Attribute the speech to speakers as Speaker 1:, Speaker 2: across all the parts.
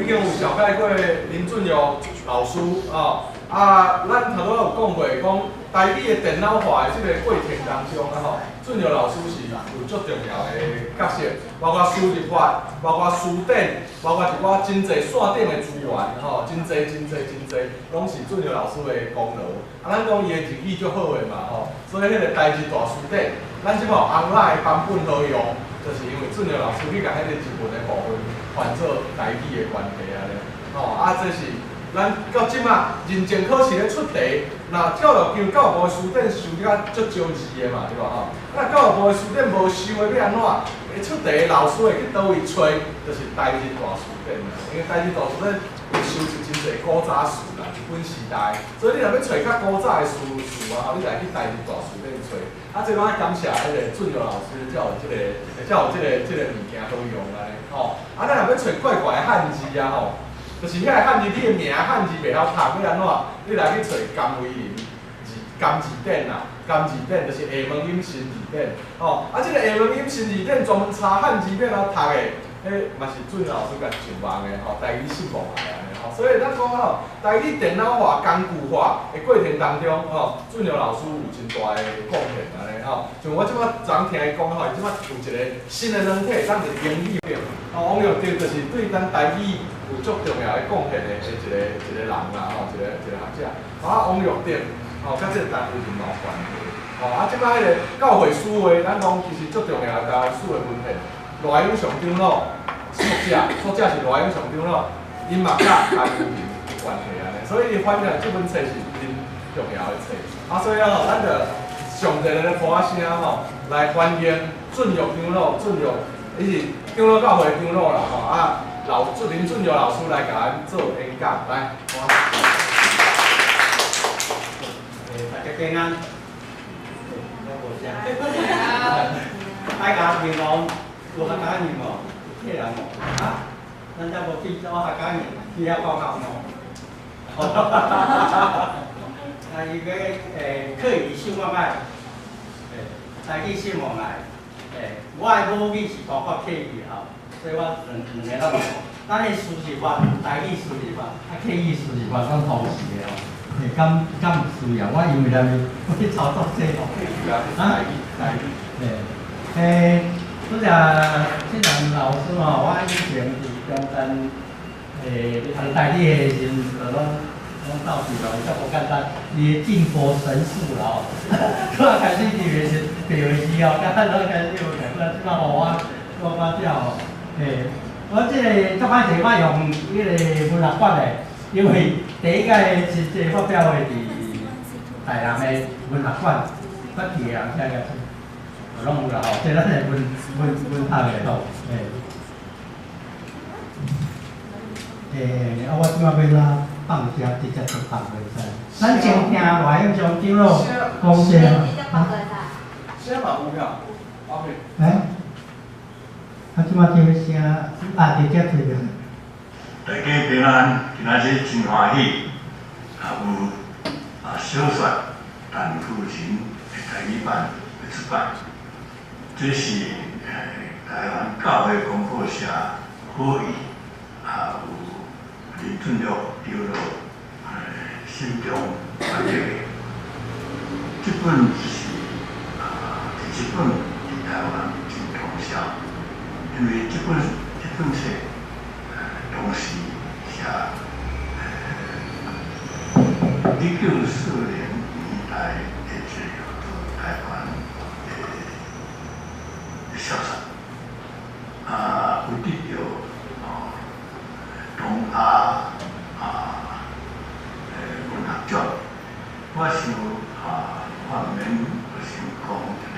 Speaker 1: 已經有紹介過林俊育老師哦。啊，咱頭拄仔有講過，講台語的電腦化的這个過程當中啊吼，俊育老師是有足重要的角色，包括輸入法，包括辭典，包括一寡真濟線頂的資源吼，真濟真濟真濟，攏是俊育老師的功勞。啊，咱講伊的日語足好的嘛吼，所以彼个台日大辭典，咱這擺有 online 的版本好用，就是因為俊育老師去共彼个日文的部分換做台語的關係按呢。吼，啊，這是咱到這馬認證考試咧出題，若教育部教育部的辭典收較足少字的嘛，對無吼？啊，教育部的辭典無收的欲按怎？會出題老師會去佗位揣，就是台日大辭典啦。因為台日大辭典有收集真濟古早詞啦，日本時代，所以你若欲揣較古早的詞詞啊，吼，你來去台日大辭典揣。啊，這攏愛感謝彼個俊育老師，才有這个，才有這个物件好用按呢，吼。啊，咱若欲揣怪怪的漢字啊，吼。就是遐个漢字，你的名漢字袂曉讀，欲按怎？你來去揣甘為霖字甘字典啦，甘字典就是廈門音新字典，吼。啊，這个廈門音新字典專門查漢字欲按怎讀的，彼嘛是俊老師共上網的吼，台語信望來按呢吼。所以咱講吼，台語電腦化、工具化的過程當中，吼，俊育老師有真大的貢獻按呢吼。像我這擺昨昏聽伊講吼，伊這擺有一個新的軟體，當是英語的，吼，王玉德就是對咱台語有足重要的貢獻的一個人啦，吼，一個學者。啊，王玉德吼，佮這个單位是嘛有關係。吼，啊，這擺彼個教會書會，咱講其實足重要的台灣史的文獻，賴永祥長老作者，作者是賴永祥長老，𪜶嘛佮台灣人有關係按呢，所以反正這本冊是真重要的冊。啊，所以吼，咱就上熱烈的鼓仔聲吼，來歡迎俊育長老，俊育，伊是長老教會長老啦吼，啊，老林俊育老師來共咱做演講，來，我。
Speaker 2: 大家平安。我無聲。大家平安，有客家人無？有客人無？啊？咱遮無去做客家人，去遐報告無？啊，伊個客語信望愛，台語信望愛，我的母語是中國客語吼，所以我兩兩个攏會。咱的輸入法，台語輸入法，啊客語輸入法攏同時的吼。敢有需要？我因為咱我去操作這吼。
Speaker 1: 啊？台語。
Speaker 2: 拄才這人老師吼，我以前佇中山，讀台語的時陣，就攏鬥陣咯，遮無簡單。伊的進步神速啦吼，剛開始入的時，白話字吼，剛剛開始有共款，這擺予我我了吼，我這个足歹勢，我用彼个文學館的，因為第一屆是這個發表會佇台南的文學館，捌去的人寫個攏有啦吼，這咱的文學的吼，啊，我這擺欲哪放聲，直接就放會使。咱先聽賴永祥長老講者。
Speaker 1: 聲嘛有票，OK。
Speaker 2: 欸？啊，這擺聽聲啊，直接吹著。
Speaker 3: 大家平安，今仔日真歡喜，也有啊小說陳浮琴的台語版的出版，這是台灣教會廣播社好意，也有林俊育長老心中翻譯的。這本是啊，佇這本佇台灣真通銷，因為這本冊當時寫1940年代的一個台灣的小說，啊，有得著哦東亞啊文學獎。我想啊，我毋免先講這個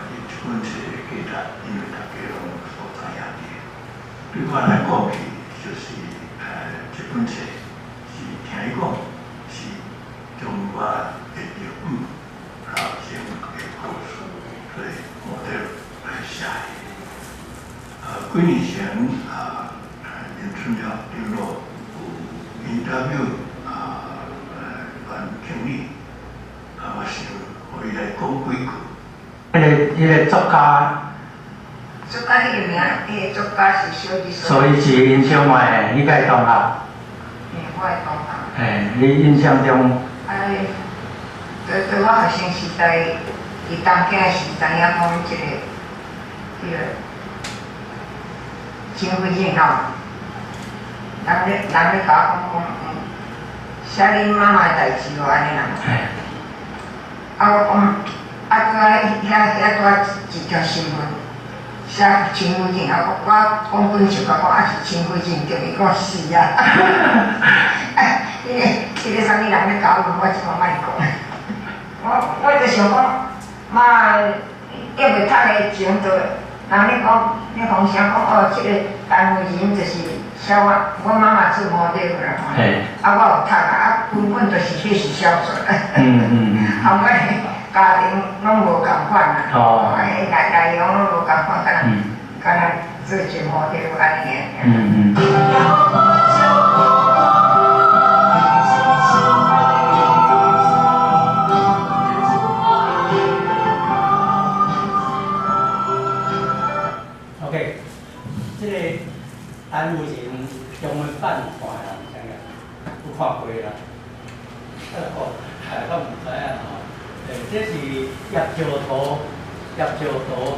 Speaker 3: 伊這本冊的價值，因為大家攏所知影的。對我來講去，就是這本冊是聽伊講是將我的日語老前的故事做 model 來寫的。幾年前啊，林俊育長老有 interview 啊，阮經理，啊，我想予伊來講幾句。
Speaker 4: 彼个作家作家彼个名，彼个作家是小日。
Speaker 3: 所以是𪜶小妹，你佮伊同学？
Speaker 4: 嘿，我的同学。
Speaker 3: 嘿，你印象中？
Speaker 4: 哎，对对，我学生时代，伫东京时知影讲这个，彼个身份证吼，人咧共我讲讲，写恁妈妈的代志无按呢啦。啊，我讲，啊，拄仔遐拄仔一条新闻，写身份证，啊，我讲本就甲讲啊是身份证对，伊讲是啊。啊，彼个啥物人咧共我问，我这摆莫讲。我就想讲，妈，犹未读的前，就人咧讲，咧风声讲哦，这个陈慧仁就是写我妈妈做模特啦吼。啊，我有读啊，啊，根本就是彼是小说。后尾家庭攏無仝款啦。哦。內容攏無仝款，敢若做一个模特按呢爾。
Speaker 2: OK，這個陳慧仁中文版有看啦，毋知影有看過啦。哦，我毋知影吼。這是葉兆濤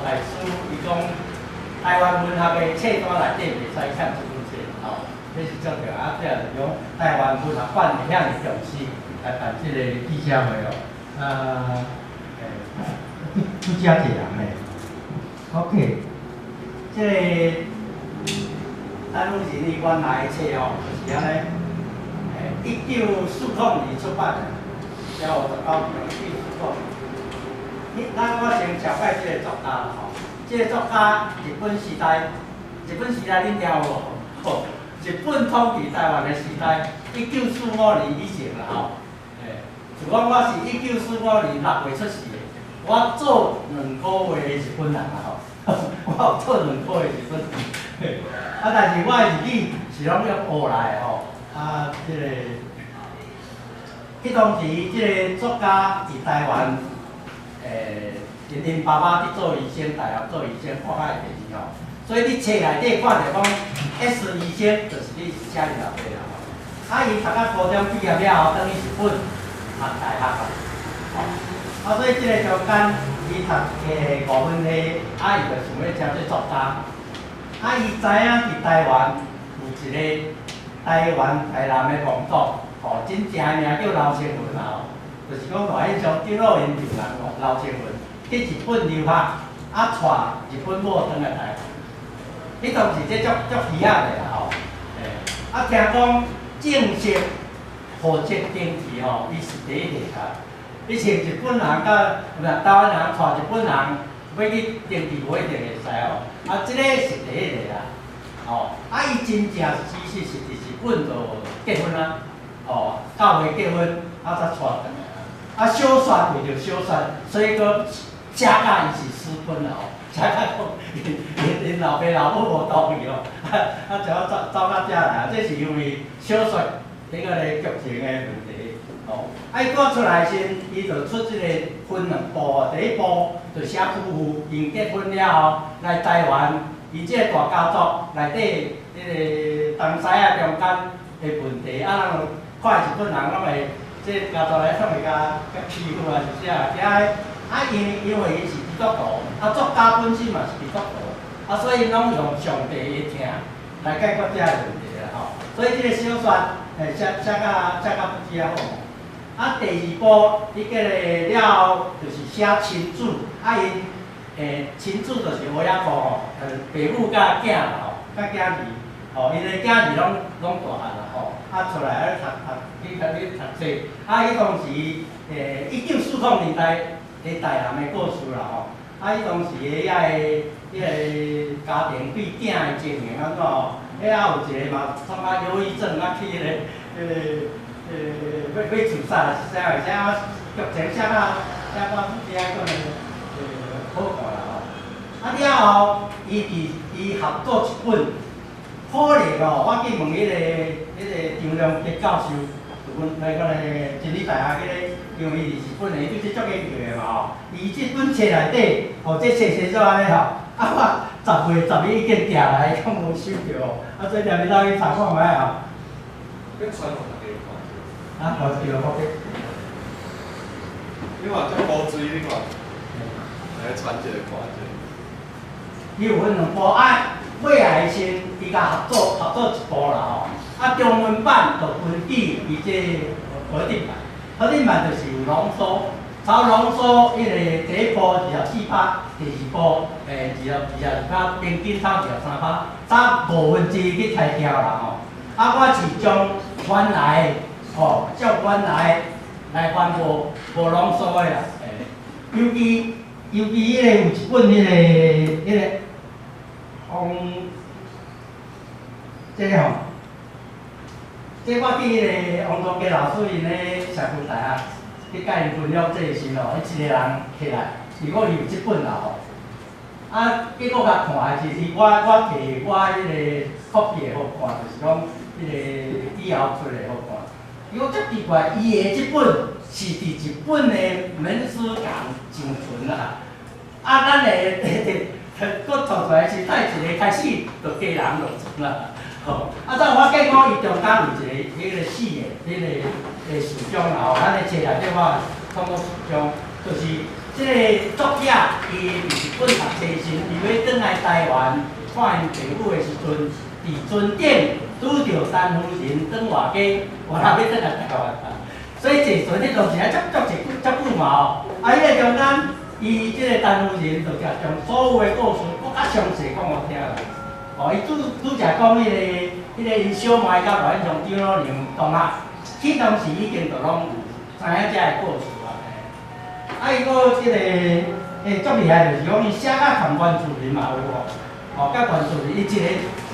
Speaker 2: 大師，伊講台灣文學的冊單內底袂使欠這本冊吼，這是足重要。啊，這就是講台灣文學館會遐爾重視來辦這個記者會哦。啊，拄遮一人咧。OK，這個陳慧仁伊原來的冊吼，就是按呢，1940年出版的，昭和19年，1940年。咱我先绍介這個作家啦吼，這個作家日本時代恁聽有無？吼，日本統治台灣的時代，1945年以前啦吼。就講我是1945年6月出世的，我做2個月的日本人啦吼，我有做2個月日本人。啊，但是我的日語是攏用學來的吼，啊，這個，彼當時這個作家佇台灣，𪜶爸爸佇做醫生，大學做醫生，看較會便宜吼，所以佇冊內底看著講 S 醫生就是咧寫𪜶老爸啦吼。啊，伊讀到高中畢業了後，轉去日本讀大學啊，吼，啊，所以這個中間伊讀外文系，啊，伊就想欲成做作家。啊，伊知影佇台灣有一個台灣台南的王族，吼，真正的名叫劉青雲啦吼，就是講賴英祥長老𪜶丈人劉青雲去日本留學，啊，帶日本某轉來台灣。彼當時這足足稀罕的啦吼，啊，聽講正式戶籍登記吼，伊是第一個啊。以前日本人佮毋是台灣人帶日本人欲去登記，無一定會使哦。啊，這個是第一個啦，吼，啊，伊真正其實是佇日本就結婚啊，吼，教會結婚，啊，才帶轉來啊。啊，小說為著小說，所以閣寫甲伊是私奔啦吼，寫甲講𪜶老爸老母無同意哦，啊，就走到遮來啊，這是因為小說彼個咧劇情的問題，吼。啊，伊剛出來時，伊就出這個分兩部，第一部就寫夫婦，𪜶結婚了後來台灣，伊這個大家族內底彼個東西仔中間的問題，啊，咱就看日本人攏會，這個家族來總會共欺負啊，是啥？遐啊，因為伊是基督徒，啊，作家本身嘛是基督徒，啊，所以攏用上帝的疼來解決這個問題啦吼。所以這個小說，寫甲不止啊好。啊，第二部伊過來了後，就是寫親子，啊，𪜶親子就是烏仔褲吼，爸母佮囝啦吼，佮囝兒，吼，𪜶的囝兒攏大漢啦吼，啊，出來啊讀讀去讀冊，啊，彼當時1940年代的台南的故事啦吼，啊，彼當時的遐个彼個家庭對囝的情形按怎吼，遐有一個嘛創啊憂鬱症啊去彼個欲自殺是啥物？寫劇情寫甲遮個好看啦吼。啊了後，伊佇伊合作一本，可能哦，我去問彼個張良傑教授，就阮那個真理大學彼個，因為伊是日本的，伊對這足研究的嘛吼。伊這本冊內底，吼，這冊寫做按呢吼，啊我10月10日已經寄來，敢無收著哦。啊，所以踮伊走去查看覓啊？
Speaker 1: 你傳予大家看者。
Speaker 2: 啊，無對，我去。
Speaker 1: 你看這古錐，你看，來傳一个看者。
Speaker 2: 伊有分兩部啊，尾仔的時陣，伊共合作合作一部啦吼。啊，中文版就根據伊這合訂版，合訂版就是有濃縮，抄濃縮彼個第一部24拍，第二部22拍，平均差23拍，差1/5去拆掉啦吼。啊，我是將原來吼，照原來來翻無無濃縮的啦，欸，尤其彼个有一本彼个王，這个吼，這我去彼个王宗杰老師𪜶咧社區大學去共𪜶分享這个時吼，伊一個人起來，是講伊有這本啦吼。啊，結果共看的時，我摕我彼个 copy 的予看，就是講彼个以後出的予看。伊講足奇怪，伊的這本是佇日本的門司港上存啦。啊，咱的閣傳出來是帶一個開始就家人落存啦。吼，啊，但我見講伊中間有一個彼個四个彼个的序章啦吼，咱的冊內底我創作序章，就是這個作者伊佇日本讀冊時，伊欲轉來台灣看𪜶爸母的時陣，佇船頂拄著陳夫人轉外家，原來欲轉來台灣啊。所以坐船彼當時啊，足足一久足久嘛吼。啊，彼个中間，伊這個陳夫人就將所有的故事，閣較詳細講予聽啦。哦，伊拄拄則講彼个𪜶小妹佮阮像張老娘同學，彼當時已經就攏有知影這个故事啊。啊，伊閣這個足厲害，就是講伊寫甲含原住民嘛有吼，哦，佮原住民，伊一個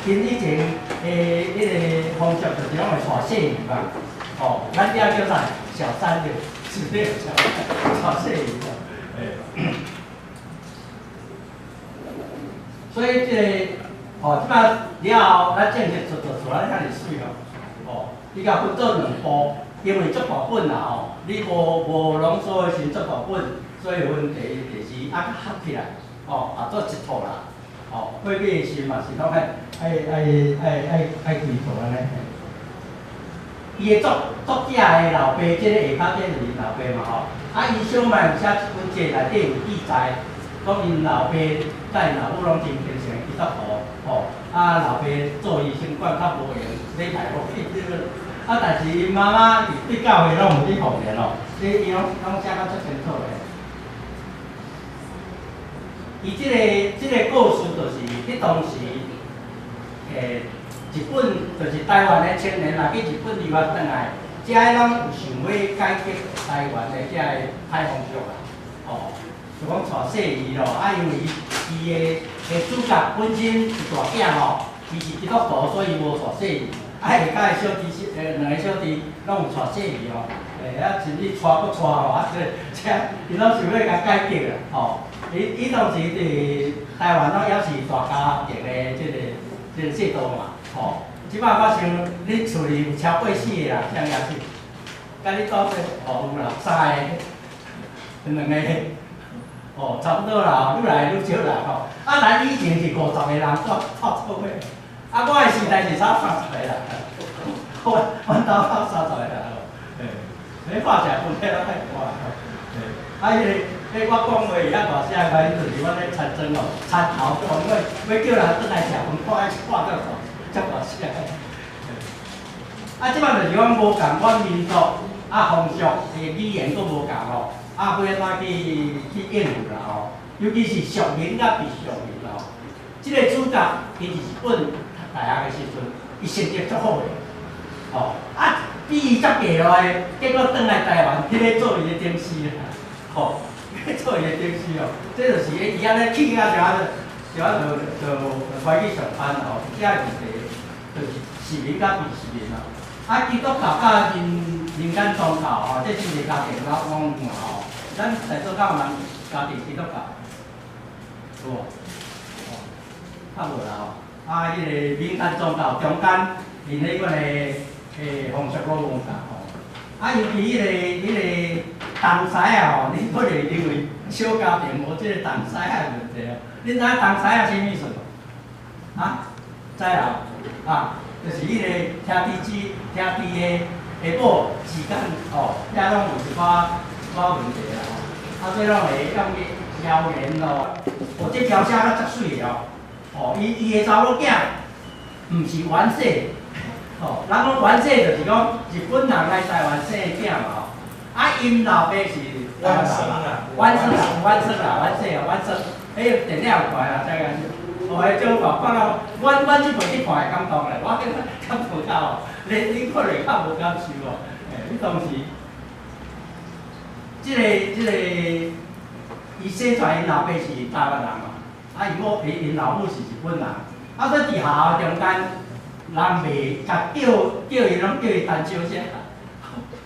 Speaker 2: 𪜶以前的彼个風俗就是攏會娶細兒嘛，吼，咱遮叫啥？小三對，是咧小娶細兒哦，欸。所以這個。哦，這擺了後，咱正式出就出來遐爾媠哦。哦，伊共分做兩部，因為足大本啦吼，你無無濃縮的時陣足大本，所以分第一、第二，啊合起來，哦，合做一套啦。哦，過尾的時嘛是攏愛愛愛愛愛愛規套按呢。伊的作作者的老爸，這個下跤這是𪜶老爸嘛吼。啊，伊小妹有寫一本冊內底有記載，講𪜶老爸佮𪜶老母攏真虔誠基督徒。吼，啊，老爸做醫生管較無閒，禮拜無去。啊，但是𪜶媽媽是對教會攏有咧奉獻哦，所以伊攏攏寫甲足清楚的。伊這個故事就是彼當時，日本就是台灣的青年若去日本留學轉來，遮攏有想欲改革台灣的遮個歹風俗啊，吼，就講娶細兒咯，啊，因為伊的主角本身是大囝吼，伊是基督徒，所以無娶細兒。啊，下跤的小弟小兩个小弟攏有娶細兒吼，啊，甚至娶閣娶吼，啊，這這伊攏想欲共改革啦，吼。伊伊當時佇台灣攏猶是大家庭的這個制度嘛，吼。這擺我想恁厝裡有超過四个人，啥也是，佮你鬥做吼有啦，三个，兩个。哦，差不多啦，愈來愈少啦吼。啊，咱以前是50個人鬥鬥做伙，啊，我的時代是差30個人，我阮兜鬥30個人吼。欸，你看食分配攏太大吼。欸，啊，彼个，彼我講話遐大聲的原因就是阮咧田庄哦，田頭講欲欲叫人轉來食飯，看愛看到大，遮大聲。啊，這擺就是講無仝款民族啊風俗的語言閣無仝吼。啊，欲按怎去去應付啦吼？尤其是俗人佮非俗人吼。這個主角伊佇日本讀大學的時陣，伊成績足好的，吼啊，比伊才低落來，結果轉來台灣，彼个做伊的頂司啦，吼，彼個做伊的頂司哦，這就是伊按呢氣啊，就按就按就就歹去上班吼，這個問題就是市民佮非市民咯。啊，基督教佮民民間宗教吼，這是一個家庭攏攏有吼。咱在座敢有人家庭基督教？有無？哦，較無啦吼。啊，彼個民間宗教中間，𪜶彼款的風俗攏無仝吼。啊，尤其彼個東西啊吼，恁可能認為小家庭無這個東西仔的問題哦。恁知影東西仔啥物意思無？啊，知啦？啊，就是彼个兄弟姊兄弟的下某之间吼，遐攏有一寡寡问题啦吼。啊，這攏會用謠言咯。哦，這條寫甲足媠的哦。哦，伊伊的查某囝毋是原生，吼，人講原生就是講日本人來台灣生的囝嘛吼。啊，𪜶老爸是
Speaker 1: 原生啊，
Speaker 2: 原生啊，原生啊，原生啊，原生。彼個電影有看啊，知影？哦，彼種看看到，阮阮這輩去看會感動咧，我感覺感動到哦，你你可能較無感受哦。欸，你當時，這个這个，伊生出來𪜶老爸是台灣人嘛，啊，伊某伊𪜶老母是日本人，啊，所以佇學校中間，人袂共叫叫伊攏叫伊陳小姐，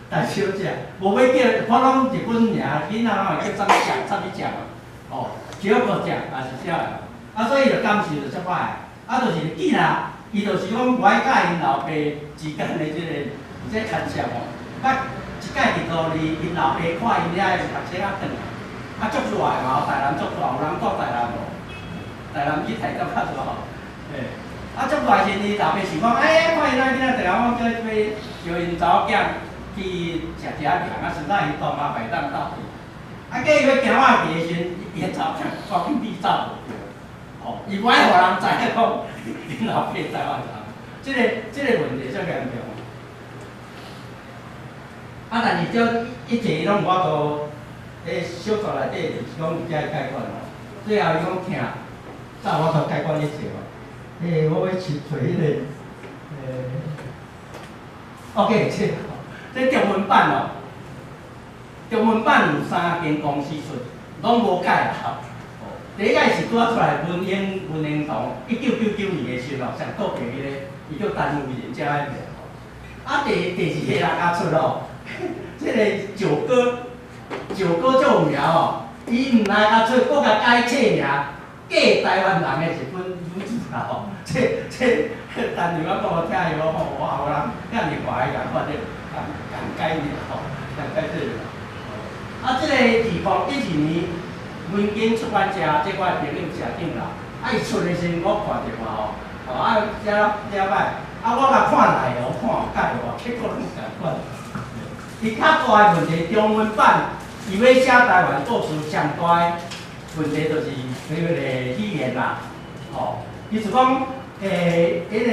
Speaker 2: 陳小姐，無欲叫，普通日本名，囡仔攏會叫啥物醬，啥物醬嘛，哦，小個醬也是啥的，啊，所以就感受就足歹，啊，就是囡仔，伊就是講無愛佮𪜶老爸之間的這个這牽涉吼，啊，一擺佇塗裡，𪜶老爸看𪜶遐讀冊啊轉來，啊，足熱的嘛，台南足熱，有人住台南無？台南去台中較熱吼，嘿，啊，足熱時，伊老爸想講，欸，看𪜶那囡仔轉來，我叫欲招𪜶查某囝去食一下涼，啊，實在伊當阿袂當鬥去。啊，計伊欲行仔去的時陣，伊的查某囝趕緊避走無著，吼，伊無愛予人知影講𪜶老爸台灣人，這个這个問題足嚴重。啊，但是這一切攏無法度，佇小說內底就是講有遮個解決吼。最後伊講疼，才有法度解決一切吼。欸，我欲去揣彼个，欸，OK，這這中文版哦，中文版有三間公司出，攏無改啊。第一擺是拄仔出來文英文英堂，1999年的時候，上古白彼个，伊叫陳夫人才愛名吼。啊，第第二个人較出哦，這个九哥，九哥足有名哦，伊毋來較出，閣共改冊名，嫁台灣人的日本女子啦吼。這這，陳如我講我聽伊我吼，哇，有人遐爾快共看這共共改名吼，共改這個。啊，這个2012年，文景出版社，這我的朋友社長啦，啊，伊出的時陣我看著嘛吼，吼啊，遮遮歹，啊，我共看內容看有改無，結果攏仝款。伊較大的問題，中文版伊欲寫台灣故事，上大的問題就是彼个語言啦，吼，伊就講，欸，彼个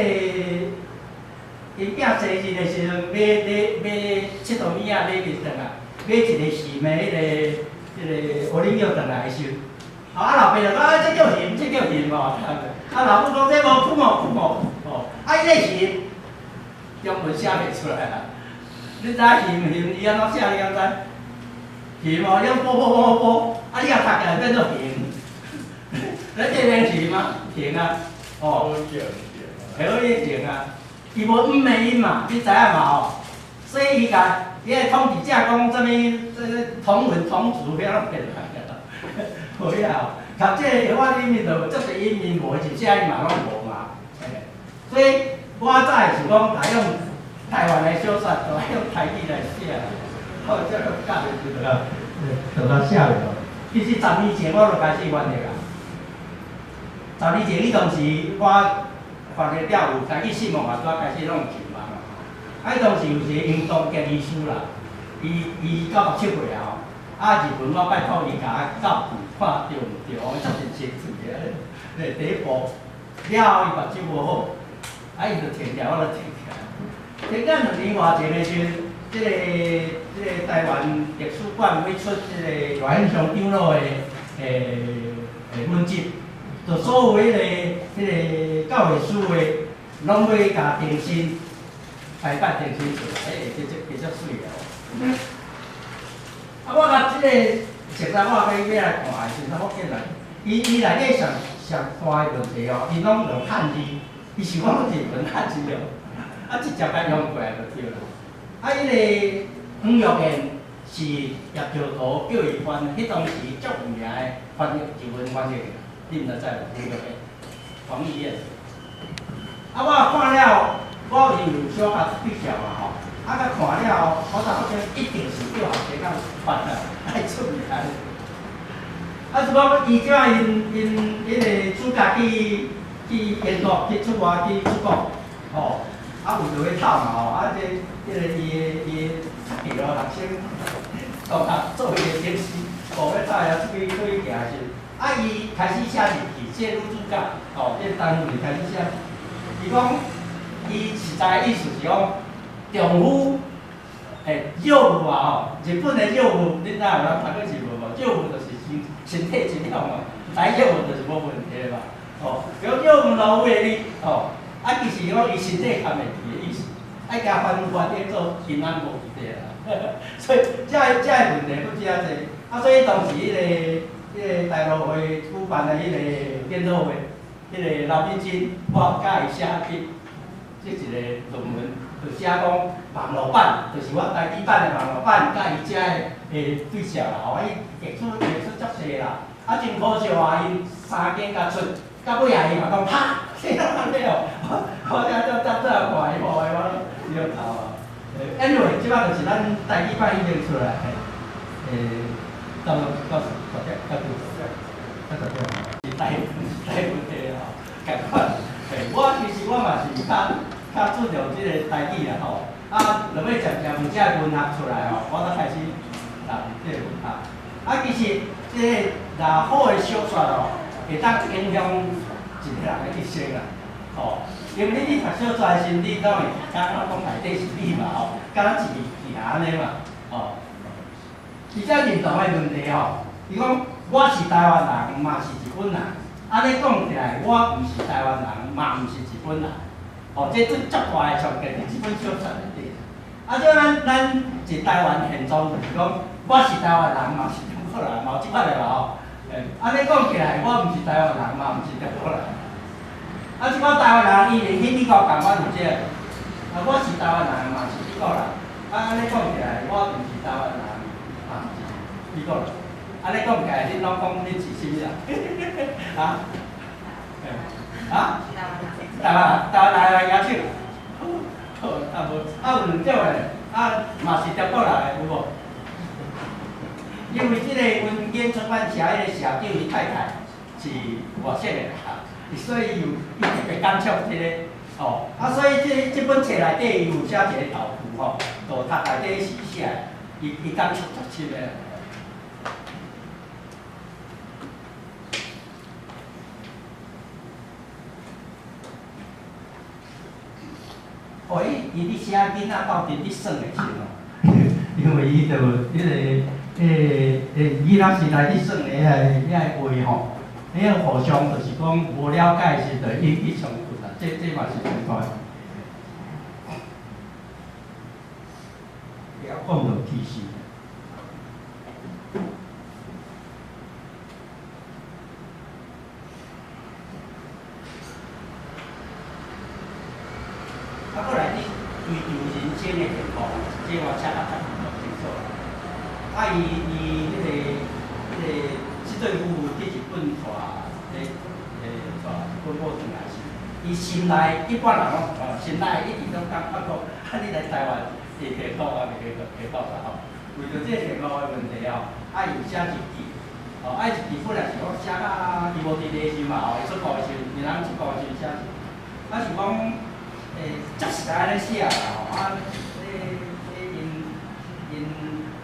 Speaker 2: 𪜶囝生日的時陣，買買買𨑨迌物仔買伊轉來，買一個蟳的彼个彼个芋奶轎轉來的時陣，啊老爸就講啊，這叫蟳，這叫蟳吼，啊老母講這無苦無苦無，吼，啊伊個蟳中文寫袂出來啦。你知影蟳蟳伊按怎寫？你敢知？蟳哦，用波波波波，啊你若讀起來變做蠅。你這邊蟳嗎？蠅啊，哦，係好伊蠅啊，伊無毋的音嘛，你知影嘛吼？所以伊共伊个統治者講啥物？這個同文同族，遐攏變來啊，無遐吼。讀這個我裡面就足濟音音無，一寫伊嘛攏無嘛。所以我早是講，來用台灣的小說，就愛用台語來寫啦。好，這個教的就就就來寫落。其實10年前我就開始翻譯啊。10年前，彼當時我翻譯了有台語新聞嘛，拄仔開始攏有上網嘛。啊，彼當時有一個英東建醫師啦，伊伊97歲啊吼。啊，日文我拜託伊共我校對，看對毋對，我足真清楚的。咧第一步了後，伊目睭無好，啊，伊就停起來，我就停起來。停了2年外前的時陣，這个這个台灣歷史館欲出這個賴漢祥長老的欸欸文集，就所有彼个彼个教會書的，攏欲共重新排版重新出來，欸，這這這足媠的哦。啊，我共這個實在我欲欲來看的時陣，我見來，伊伊內底上上大的問題哦，伊攏用漢字，伊是講日文漢字哦，啊，直接共用過來就對啦。啊，彼个黃玉燕是葉兆圖叫伊翻，彼當時足有名的翻譯，日文翻譯的，你毋知知無？黃玉燕，黃玉燕。啊，我看了，我因為有小可比較嘛吼，啊，佮看了，我才發覺一定是叫學生翻啊，愛出名。啊，是講伊這𪜶𪜶彼個主角去去去英國去出外去出國，吼，啊為著欲走嘛吼，啊這彼个伊的伊的讀著學生同學做伊的講師，吼欲走遐出去出去行的時陣，啊伊開始寫日記，這個女主角，吼，這個陳夫人開始寫日記，伊講伊實在的意思是講，丈夫欸藥物啊吼，日本的藥物，恁知影有人讀過日文無？藥物就是身身體真好嘛，知藥物就是無問題的嘛。吼，叫藥物老話你，吼，啊其實講伊身體較袂去的意思，愛共翻翻變做平安無問題啦。所以這個這個問題閣遮濟，啊所以當時彼個彼個大陸會舉辦的彼個研討會，彼個劉敏珍，我佮伊寫去這一個論文，就寫講網絡版，就是我台語版的網絡版，佮伊遮的的對照啦，吼，伊傑出傑出足濟啦，啊真可笑啊，𪜶三間佮出。到尾啊，伊嘛講哈，這攏按呢哦，我這這這這看伊無的，我攏搖頭啊。Anyway，這擺就是咱台語版已經出來，欸，到到十點，到幾點？到十點。是台台問題吼，共款。欸，我其實我嘛是較較注重這個台語啦吼。啊，落尾漸漸有這個文學出來吼，我才開始踏入這個文學。啊，其實這個若好的小說哦。會當影響一個人的一生啦，吼！因為你咧讀小說的時陣，你攏會感覺講內底是你嘛吼，敢若一字行按呢嘛，吼。而且認同的問題吼，伊講我是台灣人，嘛是日本人。按呢講起來，我毋是台灣人，嘛毋是日本人。吼，這足足大的衝擊佇這本小說內底。啊，這咱咱一台灣現狀就是講，我是台灣人，嘛是中國人，嘛有這款的嘛吼。按呢講起來，我毋是台灣人，嘛毋是中國人。啊，這款台灣人，伊連去美國共款就這個。啊，我是台灣人，嘛是美國人。啊，按呢講起來，我毋是台灣人，嘛毋是美國人。按呢講起來，恁攏講恁是啥物人？啊？啊？台灣人，台灣人來舉手。好，啊無，啊有兩種的，啊嘛是中國人的有無？因為這個文間出版社彼個社長伊太太是外省的啦，所以有伊特別感觸這個，吼，啊，所以這這本冊內底伊有寫一個頭句吼，就讀內底是寫的，伊伊感觸足深的。哦，伊伊咧寫囡仔鬥陣咧耍的時吼，因為伊就彼個。欸欸，囡仔時代咧耍的遐個遐個話吼，遐個互相就是講無了解時，就引起衝突啦。這這嘛是真大。會曉講就其實。啊，過來你追求人生的幸福，這我寫甲較清楚。啊，伊伊彼個彼個，這對夫婦去日本帶，咧咧帶日本某轉來時，伊心內一般人攏哦，心內一直攏感覺講，啊，你來台灣會幸福啊，袂幸幸福啦吼。為著這個幸福的問題吼，啊，伊有寫日記，吼，啊，日記本來是講寫甲伊無佇咧時嘛吼，伊出國的時陣，闽南出國的時陣寫日記，啊是講，欸，足實在按呢寫啦吼，啊，咧咧𪜶𪜶。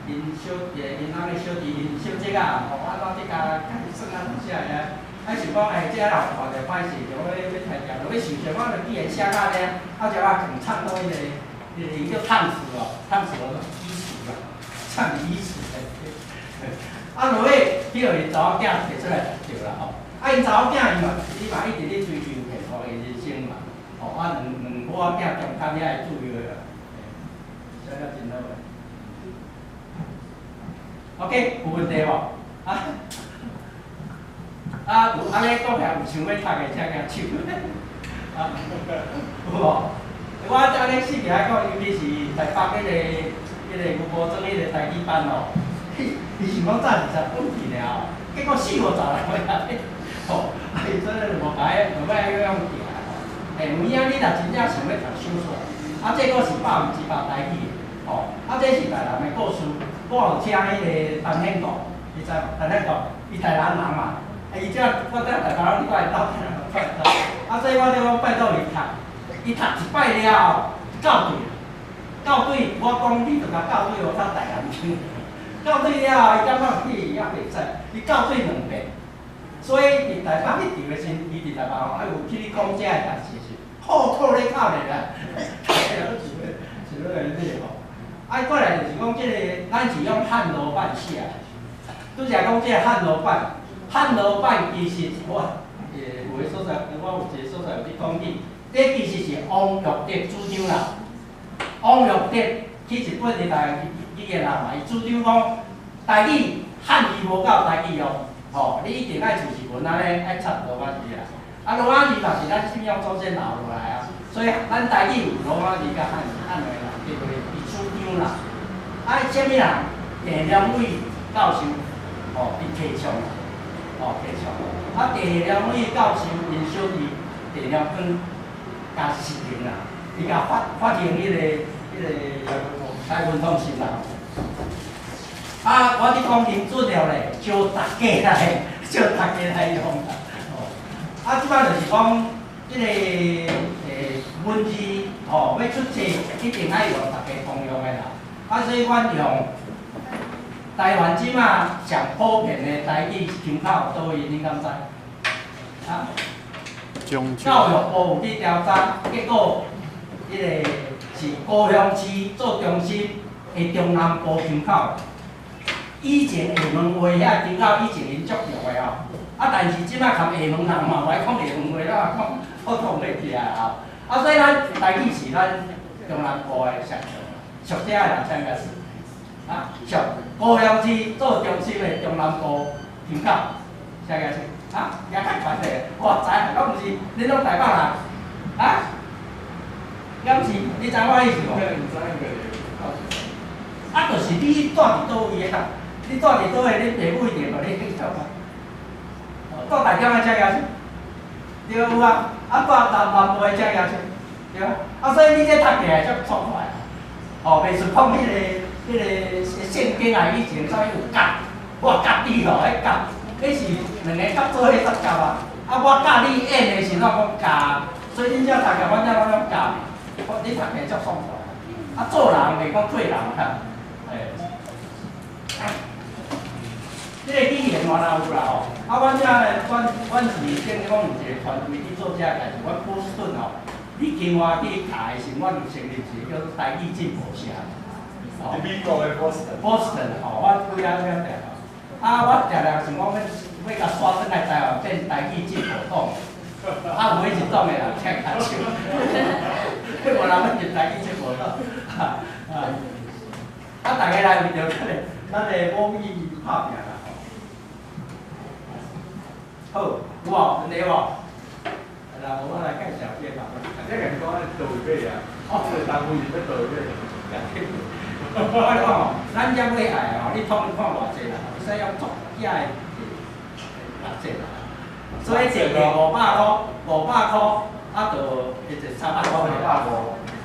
Speaker 2: 𪜶小弟，𪜶翁的小弟，𪜶小姐仔，吼，按怎這家家己耍啊，怎寫的啊？啊想講，欸，這若看著歹勢，就欲欲刣掉，就欲想想，我著既然寫到按呢，啊，就啊，更唱到彼個，彼個叫唱詞哦，唱詞哦，語詞啦，唱語詞的。啊，落尾去予𪜶查某囝提出來讀著啦吼。啊，𪜶查某囝伊嘛，伊嘛一直咧追求幸福的人生嘛。吼，啊，兩兩某仔囝中間遐會注意啦，寫了真好。OK，有問題無？啊？啊，有按呢講起來有想欲讀的，請舉手。啊，有無？我按呢試起來講，尤其是台北彼個、彼個牛埔庄彼個台語班吼，伊想講早20本去爾吼，結果四五十人來吼，啊，伊所以就無共伊，就欲愛用行吼。欸，有影你若真正想欲讀小說，啊，這閣是100%台語的，吼，啊，這是台南的故事。我有請彼個陳顯國，你知無？陳顯國，伊台南人嘛，啊，伊這我踮台北，我會鬥，我會鬥。啊，所以我就講拜託伊讀，伊讀一擺了後，校對，校對，我講你著共校對予較大漢聽，校對了後，伊感覺去也袂使，伊校對兩遍，所以佇台北彼場的時，伊佇台北吼，啊有去咧講這个代誌時，好靠咧靠咧啦，大家都想欲想欲來買吼。啊，過來就是講這个，咱是用漢羅版寫，拄才講這个漢羅版，漢羅版其實我有个所在，我有一个所在有去講起，這其實是王育德主張啦。王育德去日本佇台灣語言學嘛，伊主張講台語漢字無夠台語哦，吼，你一定愛像日文按呢愛插羅馬字啦。啊，羅馬字嘛是咱信仰祖先留落來啊，所以咱台語有羅馬字佮漢漢的啦，對對，伊主張啦。啊，啥物人？鄭良偉教授，吼，伊提倡啦，吼，提倡。啊，鄭良偉教授𪜶小弟鄭良光共實行啦，伊共發發行彼个台文通信啦。啊，我佇講林俊了咧，招大家來，招大家來用啦。吼，啊，這擺就是講，這个文字吼，欲出冊一定愛用大家通用的啦。啊，所以阮用台灣這馬上普遍的台語腔口，佗位恁敢知？啊？教育部有去調查，結果彼个是高雄市做中心的中南部腔口。以前廈門話遐腔口以前𪜶足重的吼，啊，但是這馬含廈門人嘛，無愛講廈門話啦，講普通話起來吼。啊，所以咱台語是咱中南部的上強，熟這的人啥物意思？啊，熟高雄市做中心的中南部腔口，啥意思？啊，也較懸咧，我知，攏毋是，恁攏台北人，啊？敢是？你知我意思無？啊，就是你住佇佗位啊？你住佇佗位，恁爸母一定予你去創啊。住台中的啥意思？對有啊，啊住南南部的啥意思？對啊，啊所以你這讀起來足爽快。哦，袂輸講彼个聖經啊，以前啥物有教，我教你吼，彼教，彼是兩个合做伙才教啊。啊，我教你演的時陣，我講教，所以恁遮讀起來，阮遮攏用教，你讀起來足爽快。啊，做人袂講做人啊，欸。這个語言原來有啦吼，啊，阮遮咧，阮阮是等於講有一个團隊去做這个代誌，阮波士頓吼，你經我去查的時，阮有成立一个叫做台語進步社。
Speaker 1: 佇美國的波士頓。
Speaker 2: 波士頓吼，我幾仔遐定吼，啊，我定定想講欲欲共徙轉來台灣變台語進步黨，啊，有彼一黨的人請跤手，無人欲入台語進步黨，啊啊，啊，大家來為著咱的母語拍拚啦。好，有無問題無？來，我來介紹這個。
Speaker 1: 這個講佗位買啊？哦，這個單位是欲佗位買？
Speaker 2: 我講吼，咱遮欲愛吼，你通看偌濟啦，會使用作價的偌濟啦。所以一個500箍，500箍，啊，就會一300箍啦。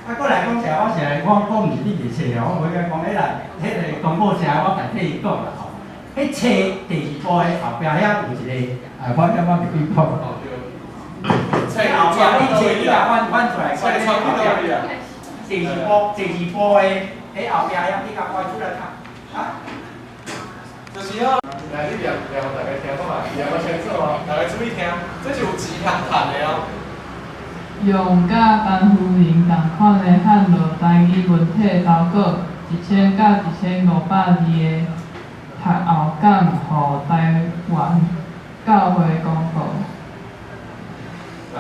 Speaker 2: 啊，過來講起來，我是來，我我毋是你袂冊哦，我無甲講，彼個彼个公告冊，我代替伊講啦吼。彼冊第二部的後壁遐有一個，啊，我感覺袂記講。冊後壁你冊你若翻翻出來，
Speaker 1: 冊後壁。
Speaker 2: 第二部，第二部的彼後壁遐，你共開出來看，啊？
Speaker 1: 就是哦，來你念念予大家聽看覓，念較清楚哦，大家注意聽，這是有錢通趁的哦。
Speaker 5: 用佮陳夫人仝款的漢羅台語文體投稿1000到1500字的讀後感，予台灣教會公報。
Speaker 1: 來。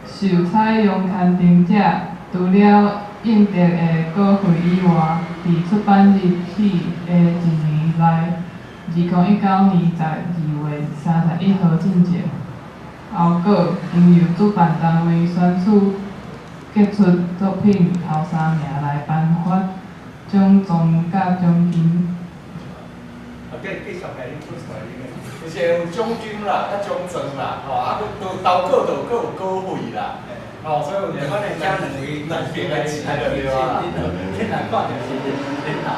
Speaker 5: 受採用刊登者，除了應得的稿費以外，佇出版日起的一年內，2019年12月31號進前，後稿應由主辦單位選取傑出作品頭三名來頒發獎狀佮獎金。
Speaker 2: 啊，繼繼續來，你出出來你個。
Speaker 1: 就是有獎金啦，佮獎狀啦，吼，啊，閣投稿就閣有稿費啦，吼，所以有
Speaker 2: 兩位
Speaker 1: 兩邊的錢就對啊。
Speaker 2: 你若看著是恁頭。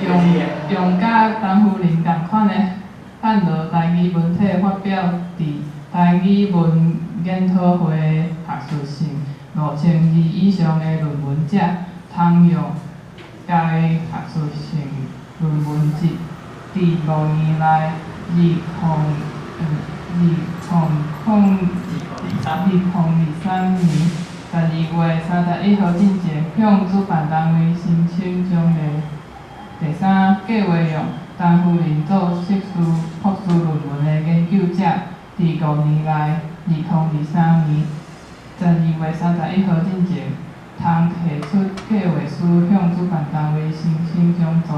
Speaker 5: 用用佮陳夫人仝款的漢羅台語文體發表佇台語文研討會的學術性5000字以上的論文者，通用該學術性論文集。佇5年內，2023年12月31號進前，向主辦單位申請獎勵。第三，計劃用陳夫人做碩士、博士論文的研究者，佇五年內，2023年12月31號進前，通提出計劃書向主辦單位申請獎助。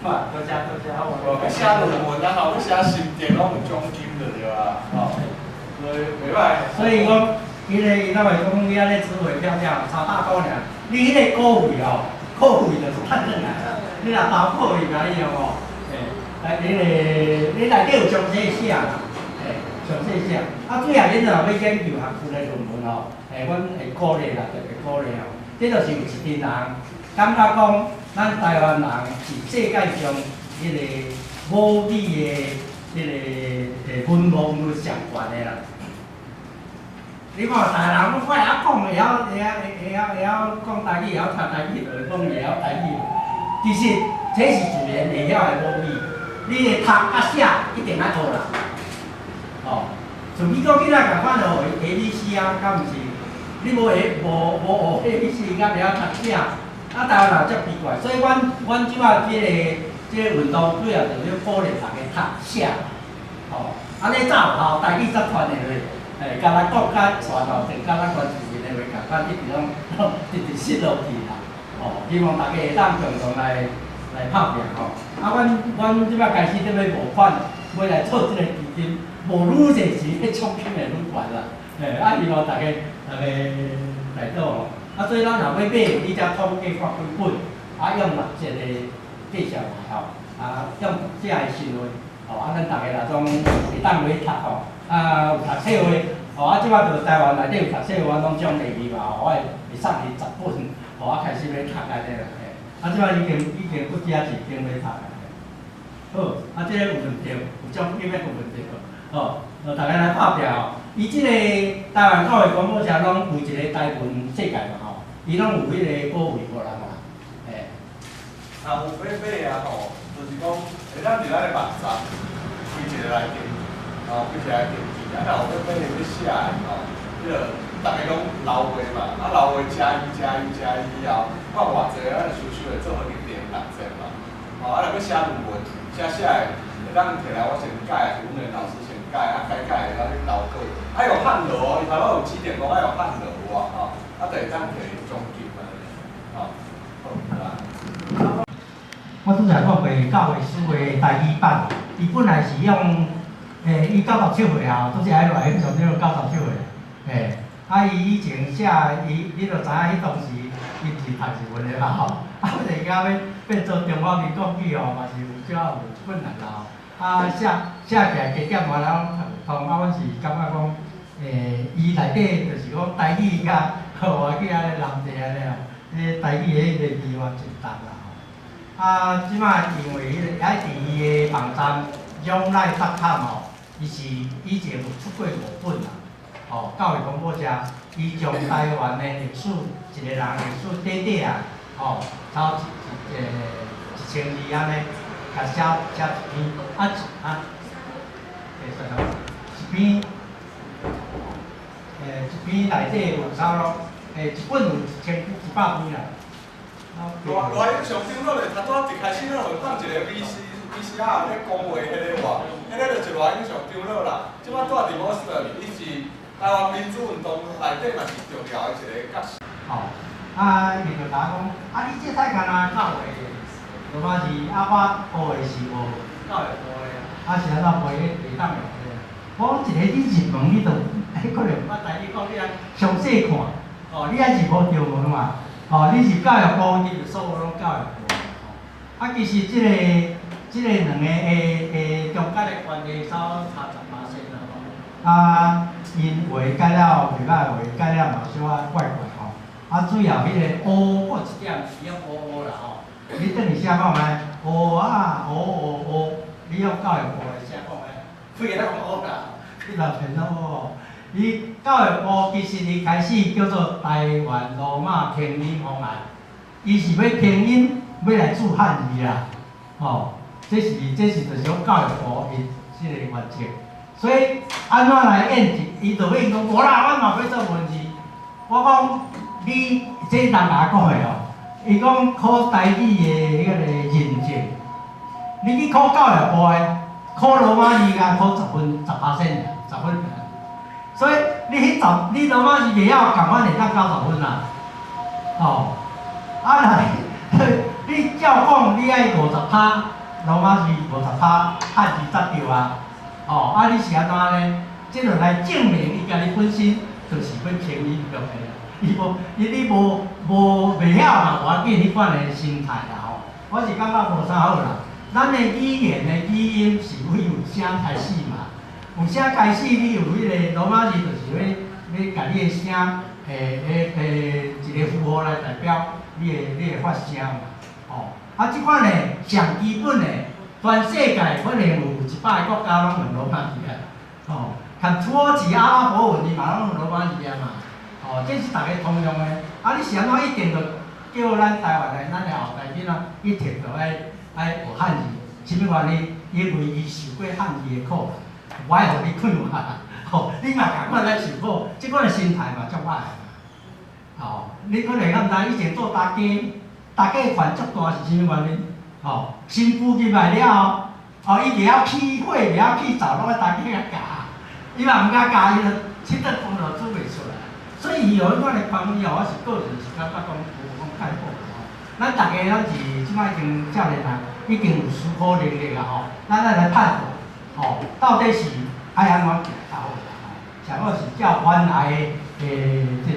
Speaker 2: 好，多謝多謝，好。
Speaker 1: 無欲寫論文啊吼，欲寫心得攏有獎金就對啊，吼，所以袂歹。
Speaker 2: 所以講，彼个伊若會講你按呢詞彙票價差100箍爾，你彼个稿費吼，稿費就是趁轉來啦。你若投稿費共伊用吼，來彼个你內底有詳細寫啦，詳細寫。啊，主要恁若欲研究學術的論文吼，阮會鼓勵啦，特別鼓勵吼。這就是有一群人感覺講，咱台灣人是世界上彼个母語的彼个文盲率上懸的啦。你看，逐个人攏會曉講，會曉會曉會曉會曉講台語，會曉聽台語，就會講會曉台語。其實這是自然會曉的母語，你的讀佮寫一定愛學啦。哦，像美國囡仔仝款學 A B C 啊，敢毋是？你無會無無學 A B C，敢會曉讀寫？啊，台灣人足奇怪，所以阮這擺這個運動主要就是鼓勵大家讀寫。哦，按呢才有效，台語才傳會落。敢若國家傳吼，就敢若關自然的話仝款，一直攏一直失落去啦。哦，希望大家會當共同來拍拚吼。啊，阮這擺開始佇咧募款，欲來做這個基金，無愈濟錢，彼獎金會愈懸啦。啊，希望大家來倒吼。啊，所以咱若欲買，你才統計看幾本，啊，用六折的價錢來吼，啊，用這个身份，吼，啊，咱逐家若總會當去讀吼。啊，有讀冊話，吼啊，這擺就台灣內底有讀冊話，阮攏獎勵伊嘛，吼，我會送伊10本，吼啊，開始欲讀按呢啦，嘿，啊，這擺已經不止一間欲讀啊。好，啊，這個有問題，有獎金的有問題，吼，逐家來拍拚吼。伊這個台灣教育廣播社攏有一個台文世界嘛，吼，伊攏有彼個稿費予人啦，嘿。
Speaker 1: 啊，有欲買啊吼，就是講，咱佇咱的網站開一個來登記，吼，開一個來登記，啊，若有欲買欲寫的吼，彼个逐家攏留話嘛，啊，留話加一加一加一以後，看偌濟，咱就收收會做予你連六折嘛。吼，啊，若欲寫論文，寫寫的，會當摕來我先改，是阮的老師先改，啊，改改然後去投稿。啊，用漢羅哦，伊頭拄有指定講愛用漢羅有無吼，啊，就會當摕獎金按呢，吼，好啦。
Speaker 2: 我拄才講過教會書的台語版，伊本來是用，伊97歲啊，拄才喺內上了97歲，啊，伊以前寫，伊你就知影彼當時伊毋是讀日文的嘛吼，啊，突然間欲變做中華民國語吼，嘛是有少有困難啦吼。啊，寫寫起來加減嘛攏讀會通，啊，阮是感覺講，伊內底就是講台語佮外語按呢難題按呢吼，彼台語的彼個字嘛真重啦吼。啊，這擺因為彼个猶佇伊的網站仰賴 .com 吼，伊是以前有出過五本啦，吼，教育廣播社，伊將台灣的歷史，一個人歷史短短啊，吼，抄1000字按呢，共寫寫一篇，啊一啊，算了，一篇，一篇內底有差不多，一本有1100篇啦。
Speaker 1: 賴賴英上張落來，頭拄仔一開始咱有放一個 VCR 咧講話彼个話，彼个就是賴英上張落啦。這擺住佇波士頓，伊是台灣民主運動內底嘛是重要的一個角色。
Speaker 2: 吼，啊，伊就共我講，啊，你這擺敢若教會，就嘛是啊，我學的是無教育部的，啊是按怎背會當用的？我講一個你入門你就，可能毋捌台語講，你愛詳細看，哦，你愛是無中文嘛？哦，你是教育部，你就所有攏教育部。啊，其實這個兩个的中間的關係稍差10%啦吼。啊，𪜶話改了袂歹，話改了嘛小可怪怪吼。啊，主要彼个烏過一點是用烏烏啦吼。你轉去寫看覓，烏啊烏烏烏，你用教育部的写讲的，不会讲学啦，去老电脑学。伊教育部其实伊开始叫做台湾罗马拼音方案，伊是欲拼音欲来注汉字啦，吼，这是就是讲教育部伊这个原则。所以按怎来演繹？伊就欲講無啦，阮嘛欲做文字。我講你這人共我講的哦，伊講考台語的彼個認證，你去考教育部的，考羅馬字共考10分，10%，十分。所以你彼十，你羅馬字袂曉，仝款會當90分啦。吼，啊若你照講，你愛50趴羅馬字，50趴漢字才對啊。吼，啊你是按怎呢？這就來證明伊家己本身就是欲拼音用的。伊無，伊你無無袂曉嘛，無要緊，彼款的心態啦吼。我是感覺無啥好啦。咱的語言的語音是為有聲開始嘛，有聲開始，你有彼個羅馬字，就是欲共你的聲，一個符號來代表你的發聲嘛，吼。啊，這款的上基本的，全世界可能有100個國家攏用羅馬字啊，吼。含土耳其、阿拉伯文，伊嘛攏用羅馬字啊嘛，吼，這是逐家通用的。啊，你是按怎一定就叫咱台灣的咱的後代囡仔一定就愛學漢字？啥物原因？因為伊受過漢字的苦，無愛予你快活，吼，你嘛仝款來受苦，這款的心態嘛足歹的嘛。吼，你可能敢知以前做大家，大家權足大是啥物原因？吼，新婦入來了後，哦，伊袂曉起火，袂曉起灶，攏愛大家共教。伊嘛毋敢教，伊就這頓飯就煮袂出來。所以伊有彼款的寬裕，我是個人是感覺講無講太好吼。咱逐家攏是這擺已經少年人，已經有思考能力啊吼。咱愛來判斷，吼，到底是愛按怎行較好啦吼。上好是照原來的這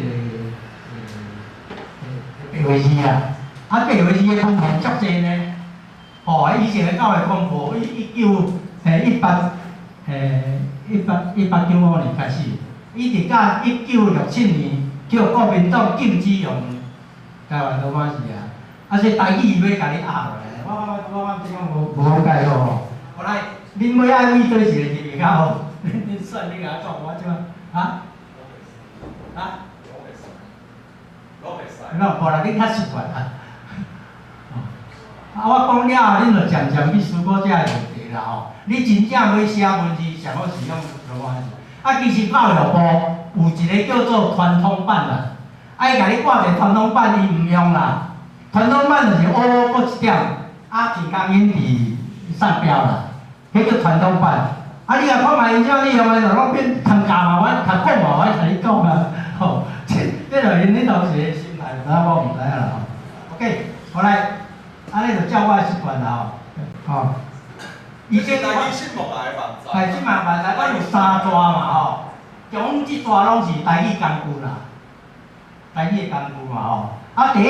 Speaker 2: 個白話字啊，啊白話字的文獻足濟呢。吼，以前的教育公布，一八九五年開始，一直到1967年，叫國民黨禁止用台灣羅馬字啊，啊，說台語欲共你壓落來，我這種無無解好。後來，恁欲愛對佗一个入去較好？恁選你共我講，我這啊？啊？
Speaker 1: 攏會使。
Speaker 2: 那無啦，恁較習慣啦。啊，我講了後，恁就漸漸去思考這个問題啦吼。你真正欲寫文字，上好是用羅馬字。啊，其實教育部有一個叫做傳統版啦，啊，伊共你掛一個傳統版，伊毋用啦。傳統版就是烏閣一點，啊，平江音佇上標啦，彼叫傳統版。啊，你若看覓𪜶這你用的就攏變通教嘛，我通講嘛，我共你講啊，吼，這就𪜶彼當時的心態，我毋知影啦吼。OK，好來，按呢就照我的習慣啦吼，吼。
Speaker 1: 以前台語新聞來的網站。
Speaker 2: 係，這嘛網站，我有三大嘛吼，中這大攏是台語工具啦，台語的工具嘛吼。啊，第一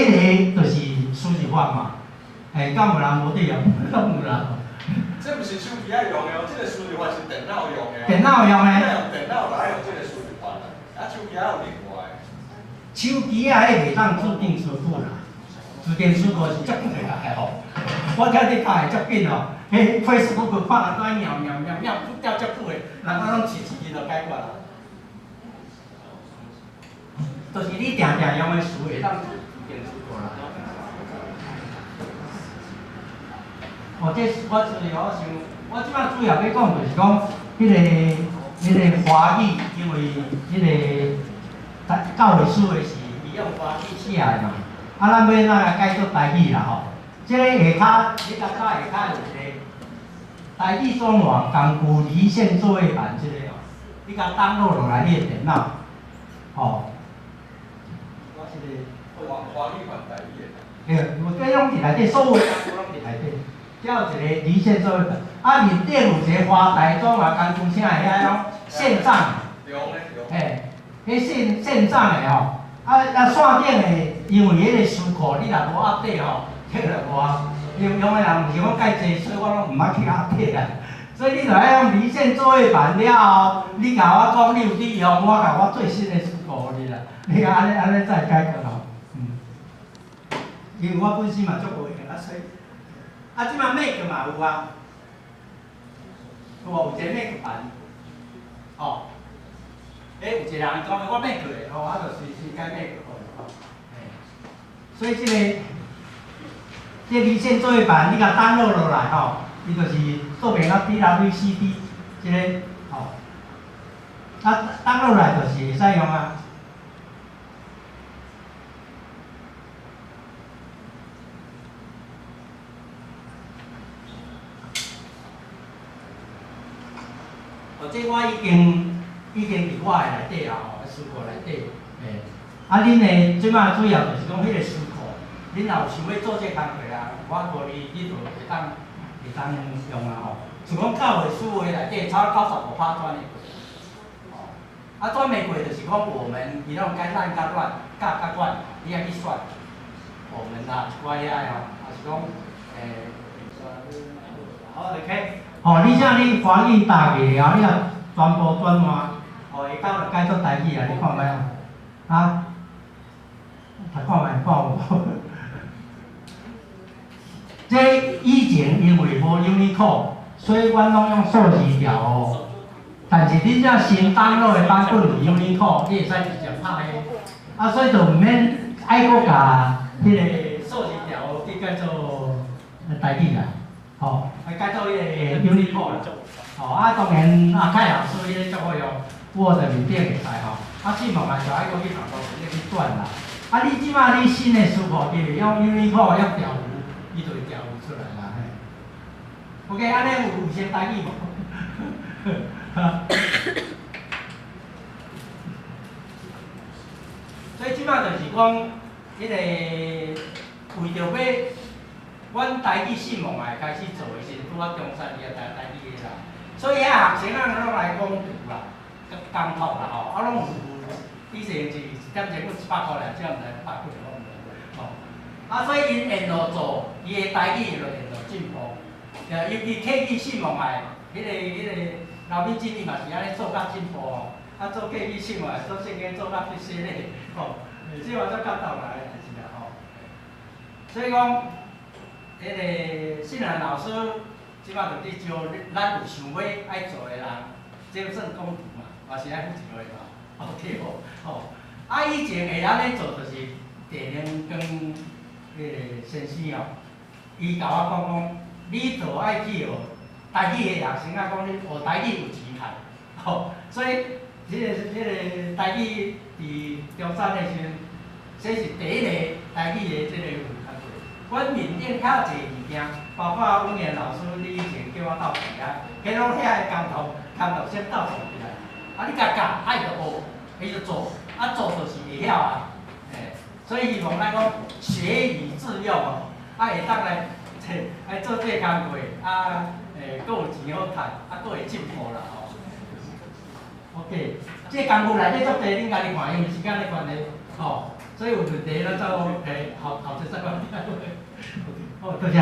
Speaker 2: 个就是輸入法嘛，嘿，敢有人無佇用？攏有啦。
Speaker 1: 這毋是手機愛用的哦，這個輸入法是電腦用的。
Speaker 2: 電腦用的。
Speaker 1: 你用電腦就愛用這個輸入法啦，啊，手機還有另外的。
Speaker 2: 手機啊，彼袂當自定詞庫啦，自定詞庫是足快的吼。我聽你拍會足緊吼，彼 Facebook 拍人都愛秒秒秒秒掉足久的，人我攏隨隨就解決啦。就是你定定用的詞會當自定詞庫啦。哦，這我主要我想，我這擺主要欲講就是講，彼個華語，因為彼個教會書的是伊用華語寫的嘛，啊，咱欲怎來改做台語啦吼？這个下跤，你甲看下跤有一個台語中網工具離線作業版這個哦，你共 download 落來你的電腦，吼。我這個
Speaker 1: 華語版台語的。
Speaker 2: 對，有這攏佇內底，所有工具攏佇內底。這有一個離線作業版，啊面頂有一個華台中華工具，啥的遐攏線上的。嘿，彼線上的吼，啊線頂的，因為彼個詞庫你若無 update 吼，這個無啊，用的人毋是講介濟，所以我攏毋捌去 update 啦。所以你著愛用離線作業版了後，你共我講你有佇用，我共我最新的詞庫予你啦。你按呢再解決吼，嗯。因為我本身嘛足無閒啊，所以，啊這擺 Mac 嘛有啊，有無？有一個 Mac 版，吼。欸，有一個人講我 Mac 的，吼，啊，就隨時改 Mac 吼。所以這個離線作業版，你共 download 落來吼，伊就是說明啊 DWCD 這個吼，啊 download 來就是會使用啊。哦，這我已經佇我的內底啊吼，書庫內底，欸，啊，恁的這擺主要就是講彼個書庫，恁若有想欲做這個工課啊，我無你就會當用啊吼。像講教會書的內底，差不多95%轉會過，吼，啊轉袂過就是講我們伊攏改咱佮阮，佮佮阮，你愛去選，我們啦一寡遐的吼，也是講，欸，好，OK，吼，你這你華語打過了，你若全部轉換，吼，下晝就改做台語啊，你看覓啊？啊？讀看覓，看有無？這以前因為無 Unicode，所以阮攏用數字調哦。但是你這新 download 的版本有 Unicode，你會使直接拍的。啊，所以就毋免愛閣共彼個數字調去改做台語啦，吼，愛改做彼個 Unicode 啦。吼，啊，當然阿凱老師彼個足好用，我佇面頂會使吼。啊，志蒙嘛就愛閣去網路頂去轉啦。啊，你這擺你新的書庫，就是用 Unicode 用條符，伊就會條符出來啦。嘿。OK，按呢有先台語無？所以這擺就是講，彼個為著欲阮台語信望愛開始做的時陣，拄仔中山伊也台語的啦，所以遐學生仔攏來講圖啦、講托啦吼，啊攏有以前是一點鐘100箍爾，這毋知百幾我毋知吼。啊，所以𪜶沿路做，伊的台語就沿路進步。尤其客語信望愛，彼個劉美珍伊嘛是按呢做甲進步吼。啊，做客語信望愛，做聖經做甲必須咧，吼，這嘛足感動人的代誌啦吼。所以講，彼個信蘭老師這擺就佇招咱有想欲愛做的人，這算講圖嘛，嘛是愛付一個月嘛，哦對無？吼，啊以前會按呢做，就是鄭明光彼個先生哦，伊共我講講，你著愛去學台語的學生仔講，你學台語有錢趁，吼，所以這個台語佇中山的時陣，這是第一個台語的這個有工課。阮面頂較濟物件，包括阮的老師，你以前叫我鬥字啊，彼攏遐个工讀先鬥創起來。啊，你共教，啊伊就學，伊就做，啊做就是會曉啊，欸，所以希望咱講學以致用哦，啊會當來，來做這個工課，啊，欸，閣有錢好趁，啊，閣會進步啦吼。OK，這個工具內底足濟，恁家己看，因為時間的關係，吼，所以有問題咱走欸後後節再講。好，多謝。